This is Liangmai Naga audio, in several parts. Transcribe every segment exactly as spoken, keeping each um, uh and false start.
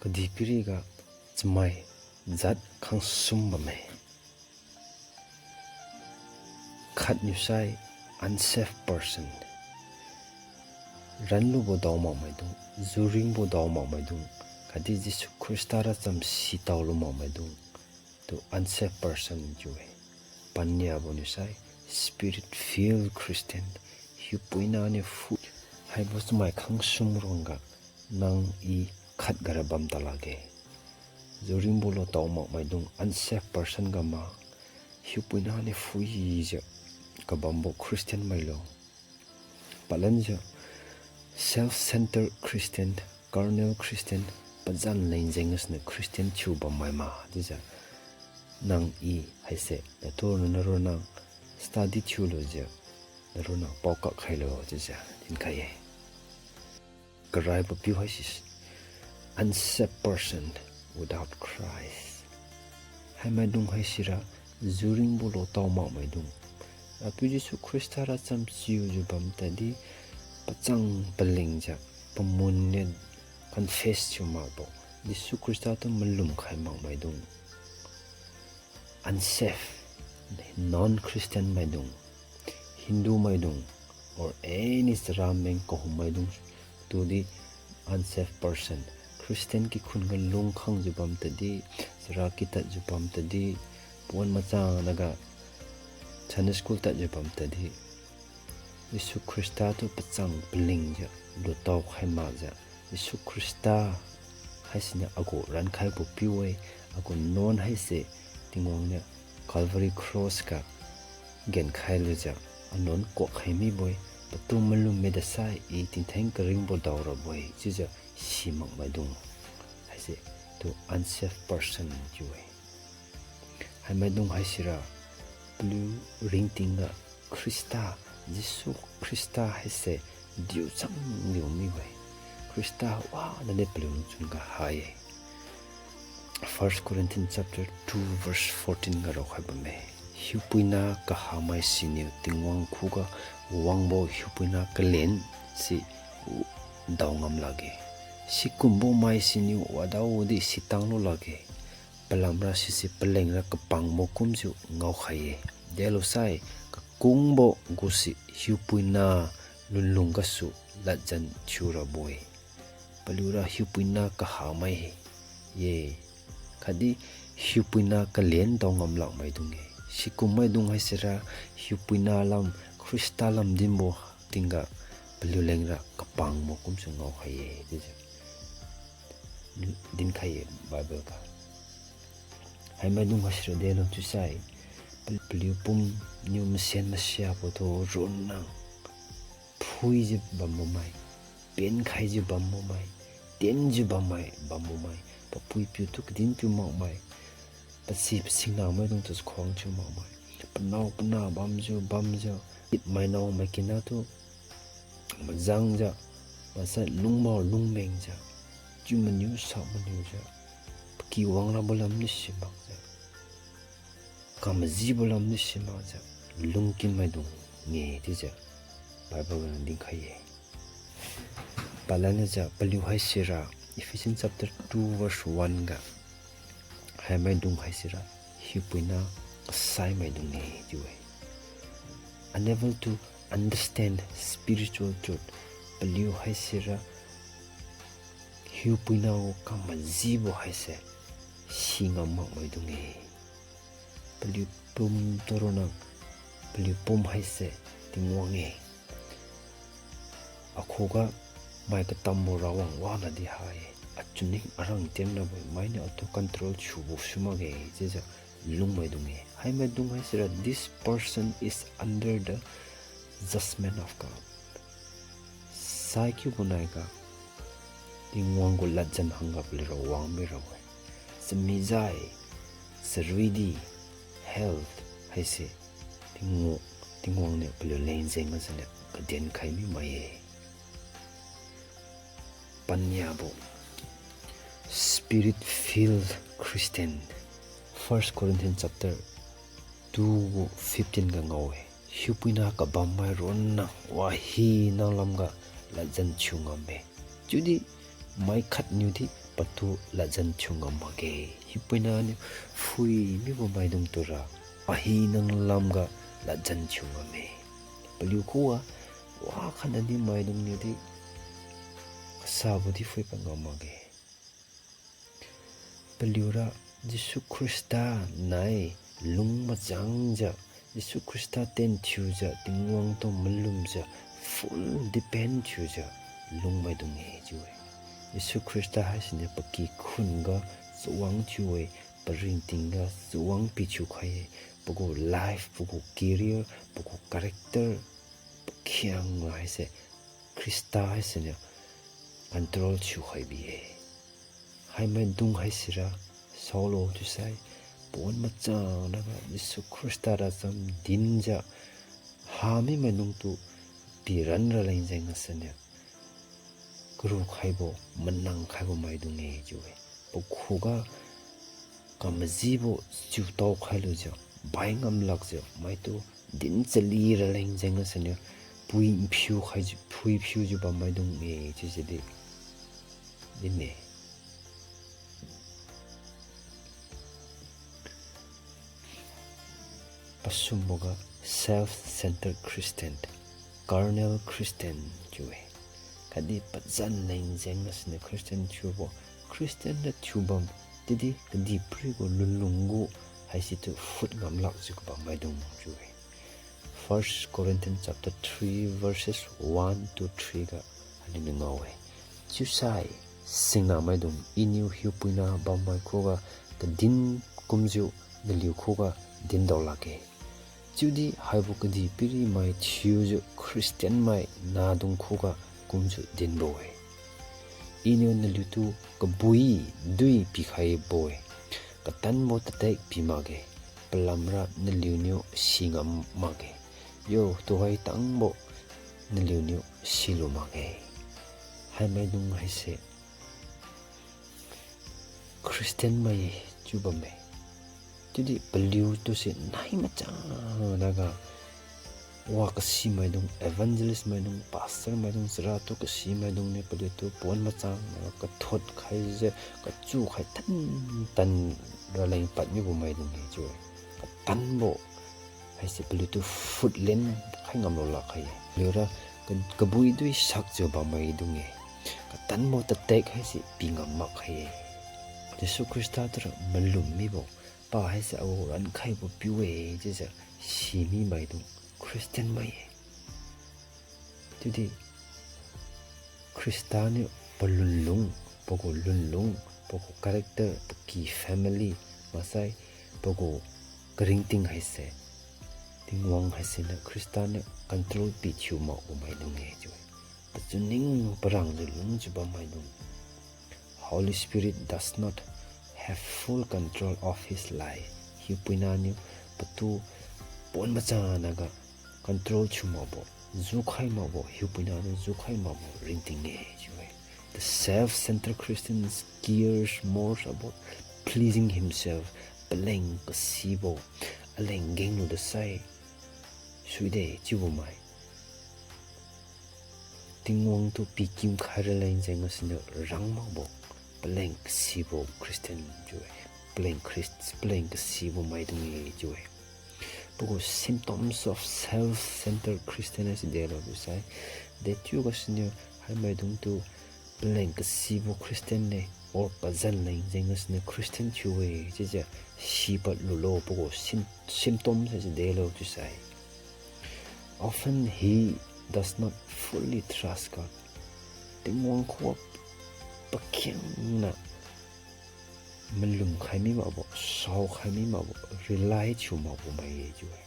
Kadihpiriga chamai jat khangsum bamme. Khatniu sai unsaved person. Ranlubo daomakmaidung, juringbo daomakmaidung, khatdi Jesu Khrista racham sitao lumakmaidung, tu unsaved person chiu-e. Paniabo niu sai spirit filled Christian, Hiupuina niu phui haibo chamai khangsum ruangga nang i khatga ra bam talakge. Juringbo lo daomakmaidung unsaved person ga ma, Hiupuina niu phuijiu kabambo Christian mailo. Palanjiu self-centered Christian, carnal Christian, pazan leng jeng gasuniu Christian thiu bammai ma chiujiu nang i haise natu naronna study thiulujiu naronna paokak khailo chiujiu dinkhai-e. Karaibo piu haise unsaved person without Christ. Haimaidung haisira juringbo lo daomakmaidung, Apiu Jesu Khrista racham chiujiu bam tadi pachang palingjiu pamun niu confess thiu makbo, Jesu Khrista tu malum khai makmaidung. Unsaved, non-Christian maidung, Hindu maidung, or any chara meng kahum maidung, tudi unsaved person. Christian kikhun ga lungkhangjiu bam tadi, chara kitadjiu bam tadi, pawan machang naga Sunday school tadjiu bam tadi, Jesu Khrista tu pachang palingjiu lutao khai makjiu, Jesu Khrista haisiniu agu rankhaibo piu-e, agu nuan haise Tingwang niu Calvary Cross ga genkhai lujiu anuan kuak khai mibo-e, patu malum mida sai i tingtheng karingbo daorabo-e chiujiu simakmaidung haise tu unsaved person chiu-e. Haimaidung haisira paliu ringtingga Khrista, Jesu Khrista haise diucham diu mibo-e. Khrista wanadi paliu lungchun ga ha-e. First Corinthians chapter two verse fourteen ga raokhai bamme. Hiupuina kahamai siniu Tingwang khuga wangbo hiupuina kalen si dao ngam lakge. Sikumbo mai siniu wadaodi sitang lu lakge. Palamra sise palengra kapangbo kumjiu ngaokhai-e. Delosai kakungbo gusi hiupuina lunlung gasu ladjan thiurabo-e. Paliura hiupuina kahamai-e, khatdi hiupuina kalen dao ngam lakmaidung-e. Sikummaidung haisira hiupuina lam, Khrista lam dinbo tingga paliu lengra kapangbo kumjiu ngaokhai-e chiujiu dinkhai-e Bible ga. Haimaidung haisira delo chiusai, pal-, paliu pumniu masen masiabotu ronna phuijiu bambo mai, penkhaijiu bambo mai, tienjiu bammai bambo mai, papui piutu kadin piu makmai, pasi pasingnamaidungtu khuang thiu makmai, panao pana bamjiu bamjiu, it mainaomai kinatu majangjiu, maksai lungmao lungmengjiu, chiu maniu sa maniujiu, paky wangrabo lamniu simakjiu, kamajibo lamniu simakjiu, lungkinmaidung-e chiujiu Bible ga dinkhai-e. Palanajiu paliu haisira, Ephesians chapter two verse one ga, haimaidung haisira hiupuina kasaimaidung-e chiu-e. Unable to understand spiritual truth, paliu haisira hiupuina gu kamajibo haise singam makmaidung-e. Paliu pumtu ronna, paliu pum haise Tingwang-e. Akhuga mai katambo rawang wanadi ha-e, achunning arang tienrabo-e, mainiu atu control thiubo su makge chiujiu lungmaidung-e. Haimaidung haisira, this person is under the judgment of God. Saikiubo naiga Tingwang gu ladjan hangga paliura wang mirabo-e. Chamijai, charuidi, health haise Tingwang, Tingwang niu paliu leng jeng gasuniu kaden khai mimai-e. Paniabo, spirit filled Christian. First Corinthians chapter two gu fifteen ga ngao-e. Hiupuina kabammai ronna wahina lamga ladjan thiu ngamme. Chiudi mai khatniudi patu ladjan thiu ngam makge. Hiupuina niu phui mibo maidung tura ahi nang lamga ladjan thiu ngamme. Paliu khuga wakhatnadi maidung niudi kasabo di phuipad ngam makge. Paliura Jesu Khrista nai lung majangjiu, Jesu Khrista ten thiujiu, Tingwang tu malumjiu, full depend thiujiu lungmaidung-e chiu-e. Jesu Khrista haisiniu pakikhun ga chawang thiu-e, paringting ga chawang pithiu khai-e, pagu life, pagu career, pagu character, pakhiangna haise Khrista haisiniu control thiukhai bi-e. Haimaidung haisira saolo chiusai, pawan machang naga Jesu Khrista racham dinjiu, hami maidungtu piran raleng jeng gasuniu karukhaibo, manangkhaibo maidung-e chiu-e. Pakhuga kamajibo chiutao khailujiu, bai ngam lakjiu maitu din chali raleng jeng gasuniu pui phiu khaijiu, phui phiujiu bam maidung-e chiujiu di din-e. Pasumboga self-centered Christian, carnal Christian chiu-e. Khatdi pazan leng jeng gasuniu Christian thiubo, Christian ra thiubam, chiudi kadihpiri gu lunlung gu haisitu phut ngam lakjiu kabam maidung chiu-e. First Corinthians chapter three verses one to three ga aliuniu ngao-e. Chiusai singna maidung, Iniu hiupuina bammai khuga kadin kumjiu naliu khuga dindao lakge. Chiudi haibo kadihpiri mai thiujiu Christian mai nahdung khuga kumjiu dinbo-e. Iniu naliutu kabui dui pikhaibo-e, katanbo tatek pi makge, palamra naliuniu si ngam makge. Yo, tuhoi tangbo naliuniu silu makge. Haimaidung haise Christian mai chiu bamme. Chiudi paliutu se nai machang naga wa kasi maidung, evangelist maidung, pastor maidung, charatu kasi maidung niu paliutu pawan machang naga kathot khaijiu, kachu khai tan tan raleng pad mibo maidung-e chiu-e. Katanbo haise paliutu phut len khai ngamlo lakkhai-e. Paliura ka- kabui dui sakjiu bam maidung-e. Katanbo tatek haise pi ngam makkhai-e. Jesu Khrista tura malum mibo, pa haise agu rankhaibo piu-e chiujiu simi maidung Christian mai-e. Chiudi Khrista niu palunlung, pagu lunlung, pagu character, paky family, maksai pagu karingting haise, Tingwang haisiniu Khrista niu control pithiu makbo maidung-e chiu-e. Pachunning parangjiu lungjiu bam maidung. Holy Spirit does not have full control of his life. Hiupuina niu patu pawan machang naga control thiu makbo, jukhai makbo, hiupuina niu jukhai makbo ringting-e chiu-e. The self-centered Christians cares more about pleasing himself, paleng kasibo, aleng genglu dasai suide chiubo mai. Tingwang tu pikim khai raleng jeng gasuniu rang makbo, paleng kasibo Christian chiu-e. Paleng Christ, paleng kasibo maidung-e chiu-e. Pagu symptoms of self-centered Christian haise delo chiusai, dechiu gasuniu haimaidungtu paleng kasibo Christian ne, or pazan leng jeng gasuniu Christian thiu-e chiujiu sipad lulo pagu sym- symptoms haise delo chiusai. Often he does not fully trust God. Tingwang khuga pakhiangna malum khai mi makbo, sao khai mi makbo, rely thiu makbo mai-e chiu-e.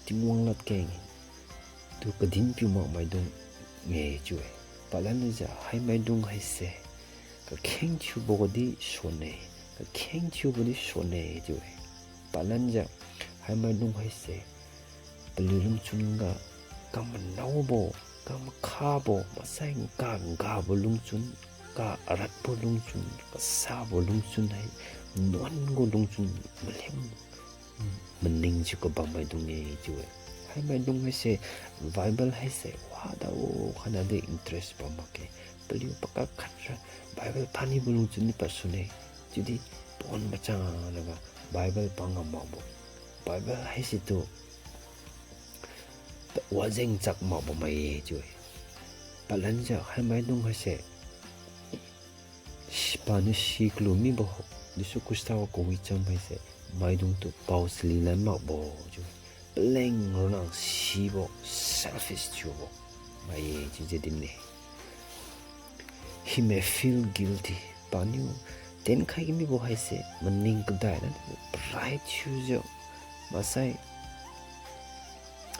Tingwang ladkeng tu kadin piu mak maidung-e chiu-e. Palanjiu haimaidung haise kakheng thiubo gadi suan-e, kakheng thiubo di suan-e chiu-e. Palanjiu haimaidung haise paliu lungchun ga kamanaobo, kamakhabo, maksai kagabo lungchun, ka-aratbo lungchun, kasabo lungchun hai, nuan gu lungchun maleng maningjiu kabam maidung-e chiu-e. Haimaidung haise Bible haise wada-o khaina di interest bam makge. Paliu pakak khat ra Bible panibo lungchun di pasune. Chiudi pon machang laga Bible pangam makbo. Bible haise tu wajeng chak makbo mai-e chiu-e. Palanjiu haimaidung haise si paniu si kalu mibo, Jesu Khrista kawi cham haise maidung tu pao sali lan makbo chiu-e. Paleng ronna sibo, selfish thiubo mai-e chiujiu dinne. He may feel guilty. Paniu tienkhai kamibo haise maning kadai lan pride thiujiu, maksai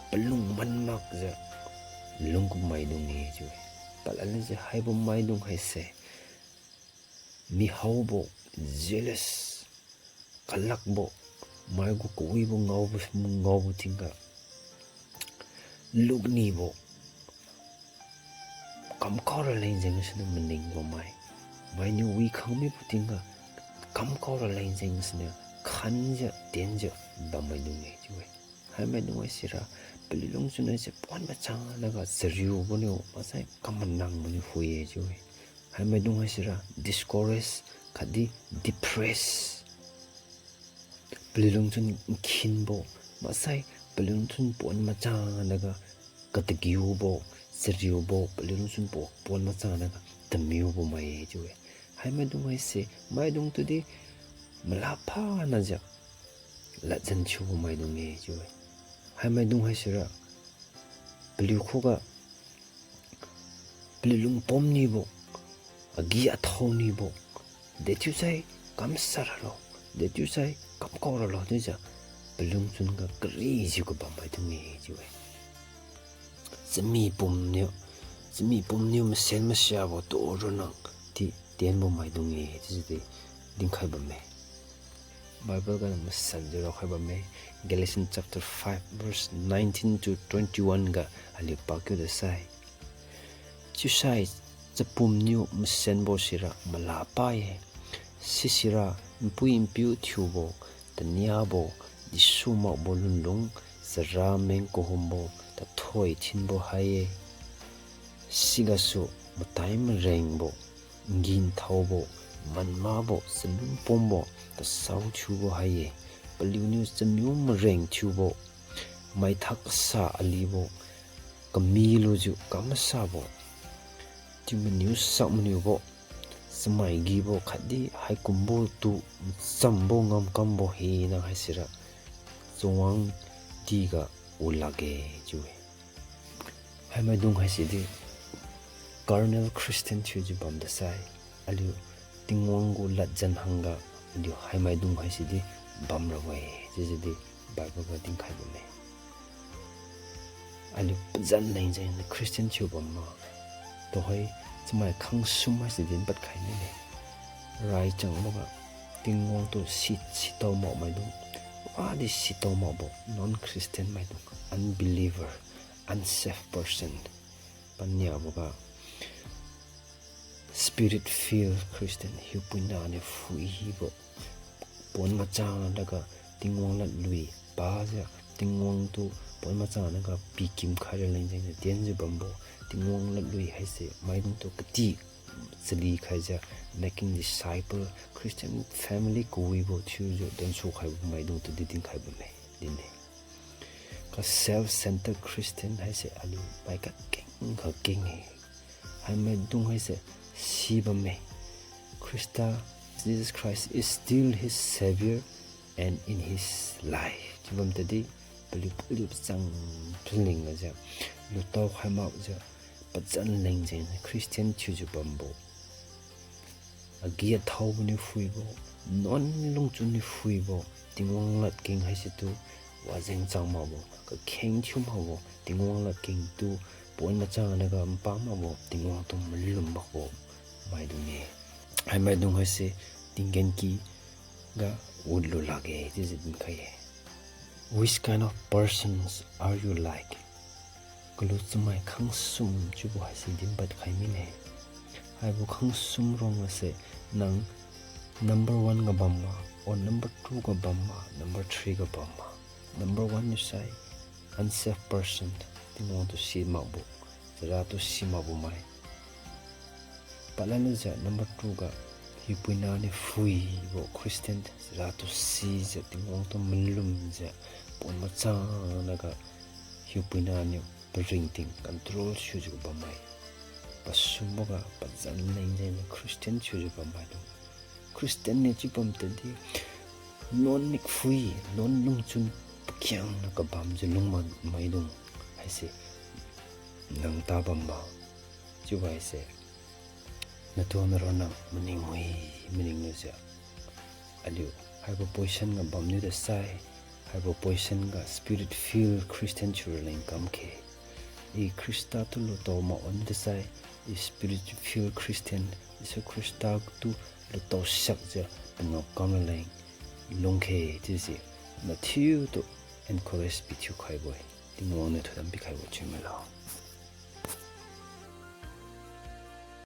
palung man makjiu lungkum maidung-e chiu-e. Palanjiu haibo maidung haise mihaobo, jealous, kalakbo, maigu kawibo ngaobo, ngaobo tingga luknibo, kamkao raleng jeng siniu maningbo mai. Mainiu wikhang mibo tingga kamkao raleng jeng siniu khanjiu tienjiu bammaidung-e chiu-e. Haimaidung haisira paliu lungchun haise pon machang laga chariubo niu maksai kamanangbo niu phui-e chiu-e. Haimaidung haisira discourage khatdi depress, paliu lungchun nkhinbo, maksai paliu lungchun pon machang laga katagiubo, chariubo, paliu lungchun po pon machang laga tamiubo mai-e chiu-e. Haimaidung haise maidung tudi malapha najiu ladjan thiubo maidung-e chiu-e. Haimaidung haisira paliu khuga paliu lungpom nibo, agi athao nibo, dechiusai kamsa ralo, dechiusai kamkao ralo chiujiu paliu lungchun ga karijiu kabam maidung-e chiu-e. Chami pumniu, chami pumniu masen masiabo tu ronna ti tienbo maidung-e chiujiu di dinkhai bamme. Bible ga masanjiu raokhai bamme. Galatians chapter five verse nineteen to twenty-one ga aliu pakiu dasai. Chiusai chapumniu masenbo sira malapha-e. Sisira npui npiu thiubo, taniabo, disu makbo lunlung, charameng kahumbo, tathoi thinbo hai-e. Sigasu matai marengbo, nginthaobo, manmabo, chalungpombo, tasao thiubo hai-e. Paliuniu chamiu mareng thiubo, maithak kasa alibo, kamilujiu kamasabo, thiumaniu sakmaniubo, chamai gibo khatdi haikumbo tu chambo ngamkambo hina haisira chawang tiga wu lakge chiu-e. Haimaidung haisidi carnal Christian thiujiu bamdasai, aliu Tingwang gu ladjan hangga aliu haimaidung haisidi bamrabo-e chiujiu di Bible ga dinkhai bamme. Aliu pazan leng jengniu Christian thiu bamma, tuhoi chamai khangsum haise dinpad khai mine. Raichangboga Tingwang tu si, sitao mak maidung, wadi sitao makbo non-Christian maidung, unbeliever, unsaved person. Paniaboga Spirit-filled Christian, hiupuina niu phuibo, pon machang laga Tingwang ladlui pajiu, Tingwang tu pon machang laga pikim khaira leng jengniu tienjiu bambo, Tingwang ladlui haise maidung tu kati chali khaijiu, making disciple, Christian family kawibo thiujiu donsu khaibo maidung tu di dinkhai bamme, dinne. Ka self-centered Christian haise aliu mai kakeng kakeng-e. Haimaidung haise sibamme. Khrista, Jesus Christ is still his Savior and in his life chiu bam tadi, paliu paliu pachang paling gajiu, lutao khai makjiu, pazan leng jengniu Christian thiujiu bambo, agi athaobo niu phuibo, nuan lungchun niu phuibo, Tingwang ladkeng haisitu wajeng chang makbo, kakheng thiu makbo, Tingwang ladkeng tu pon machang naga npa makbo, Tingwang tu malum makbo maidung-e. Haimaidung haise tinggenki ga wutlu lakge chiujiu dinkhai-e. Which kind of persons are you like? Kalu chamai khangsum chiubo haise dinpad khai mine. Haibo khangsum rong gase nang number one ga bamma, or number two ga bamma, number three ga bamma. Number one niu sai unsaved person, Tingwang tu simakbo, chara tu simakbo mai. Palanjiu number two ga, hiupuina niu phuibo Christian, chara tu sijiu Tingwang tu malumjiu, pon machang naga, hiupuina niu paringting control thiujiu bammai. Pasumboga pazan leng jengniu Christian thiujiu bammaidung. Christian niu chiu bam tadi, nuan nikphui, nuan lungchun pakhiangna kabamjiu lungmai maidung haise nang ta bambo. Chiubo haise, natu naronna maning wi, maning lujiu, aliu haibo position ga bamniu dasai, haibo position ga spirit filled Christian thiu raleng kamkhe. I Khrista tu lutao mak waniu dasai, i spirit filled Christian, Jesu Khrista tu lutao siakjiu pangao kam raleng lungkhe chiusi, mathiutu encourage pithiu khaibo-e. Tingwang niu thoidam pikhaibo chiu milo.